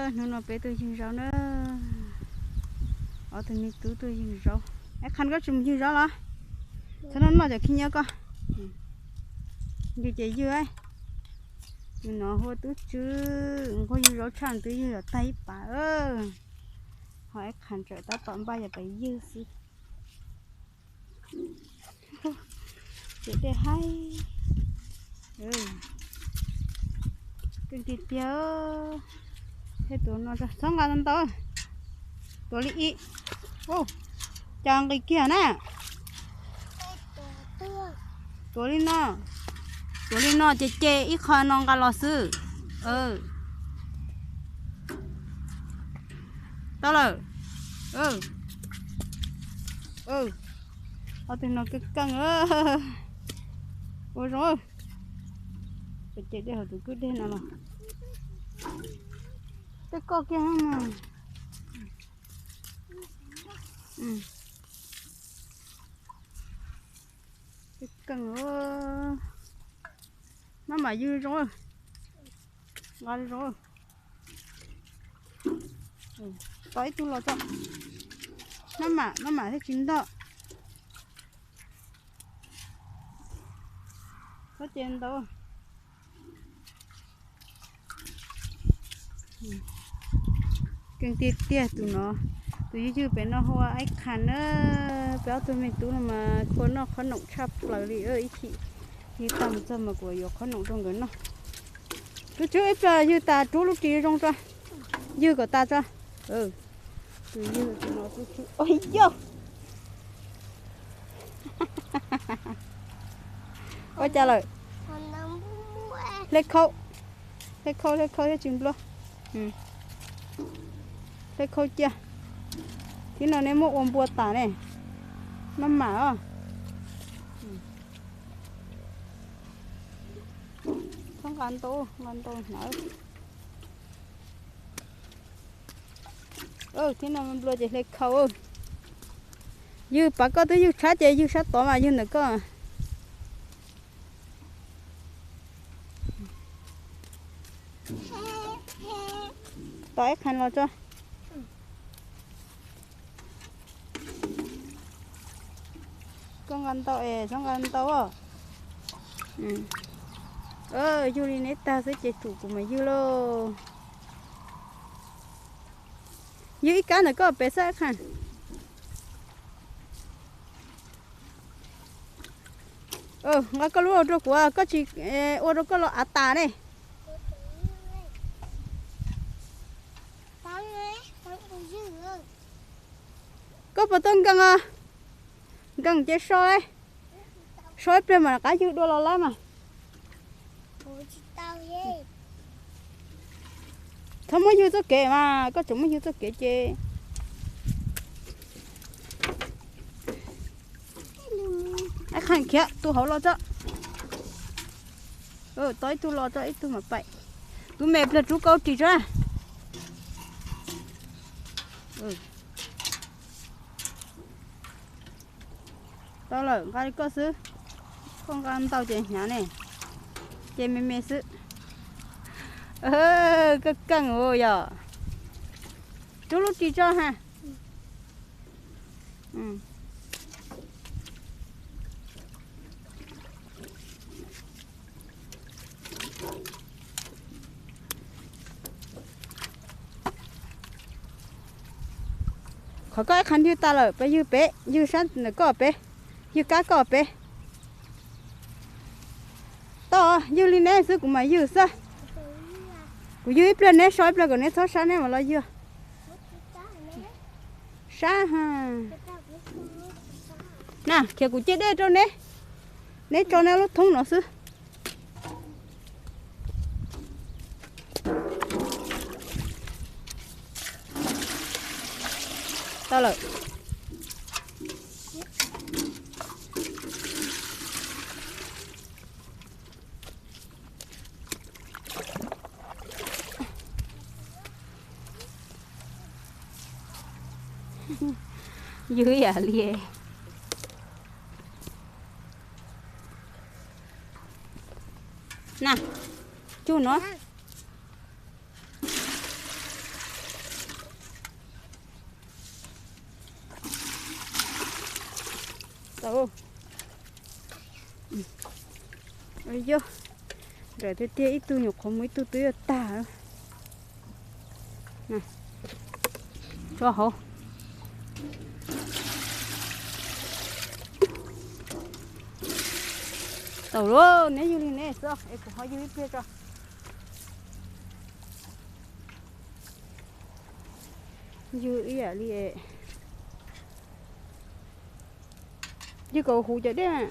Hnub no peb tuaj ywg zaub na. Ob tug me tub tuaj ywg zaub. Ab Khaj, koj tsis mus ywg zaub los? Txhob noj noj cov khib nyiab ko. Ywg ces ywg. Tus no hu ua Tub Tswb, nquag ywg zaub tshaj twb ywg yuav tag ib pas. Ho Ab Khaj tseem tab tom npaj yuav pais ywg xwb. Ces dej haib, keej tiag tiag. Thiab tus no txhob nqa ntau, tuav li ib, cas nqis kiag na. Tuav li no, tuav li no ces ce ib qho no nqa los xwb. Tau lawm. Ob tug no keej keej. Ua zoo. Ces dej hauv tus kwj deg no los, tej koj kiag na. Keej keej. Maj mam ywg zoo, nqa zoo. Tos ib tug los tso. Maj mam, maj mam thiaj tsis ntog. Txhob ce ntau. Keej tiag tiag tus no. Tus ywg ywg pem no hu ua Ab Khaj na. Peb ob tug me tub no mas khua noj qhob noom tshaj plaws li. Ib chim ywg tag mus txog mas kuv yuav qhob noom rau nkawd noj. Tub Tswb, ib pliag ywg tas rub lub ris zoo tso. Ywg kom tas tso. Tus ywg tus no Tub Tswb. Ua yog ua cas lawm? Hle khau, hle khau, hle khau thiab tsis nplua. Hle khau cia. Thib no neb muab ua npua tas ne. Maj mam os. Txhob nqa ntau, nqa ntau hnav. Thib no nplua ces hle khau. Ywg pas koj twb ywg tshab ces ywg sab tod mas ywg ntawm koj. Tos Ab Khaj los tso. Koj nqa ntau es txhob nqa ntau. Ywg li neb tag xwb ces tsum kuv mas ywg lauj. Ywg ib kab ntawm koj pem xwb Ab Khaj. Nqa koj lub ua rau kuv, koj tsis ua rau koj los av tas ne. Koj puas tau nkees? Nkees ces so, so ib pliag mam rov qab ywg dua los lawm mas. Txhob muab ywg txoj kev mas, koj tseem muab ywg txoj kev ces. Ab Khaj khiav tus hauv los tso. Tos ib tug los tso, ib tug mam paim. Tus me pliag rub koj ris tso. Tau lawm, nqa li koj xwb. Koj nqa ntau ces hnyav ne, ces me me xwb. Keej keej yog. Rub lub ris tso ha. Qhov koj ib qhov ywg tas lawm, peb ywg pem, ywg sab ntawm koj pem, ywg kab koj pem. Tau, ywg li neb xwb kuv mam ywg xwb. Kuv ywg ib pliag neb so ib pliag kom neb txhob sab neb mam los ywg. Sab ha. Na, khiav kuv cia dej rau neb. Neb tso neb lub thoob no xwb. Tau lawm. Ywg yam li. Na, cug no. Yog, nrawm tiag tiag, ib tug nyuam qhuav mus, ib tug twb yuav tag. Tso hauv. Tau lawm, neb yug li neb xwb es kuv ho yug ib pliag tso. Yug ib yam li, yug kom huv cov dej.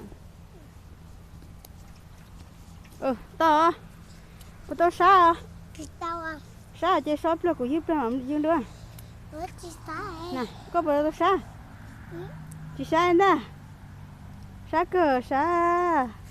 Tau, puas tau sab? Sab ces so pliag, kuv yug pliag mam yug dua. Koj puas tau sab? Tsis sab ntag. Sab kawg, sab.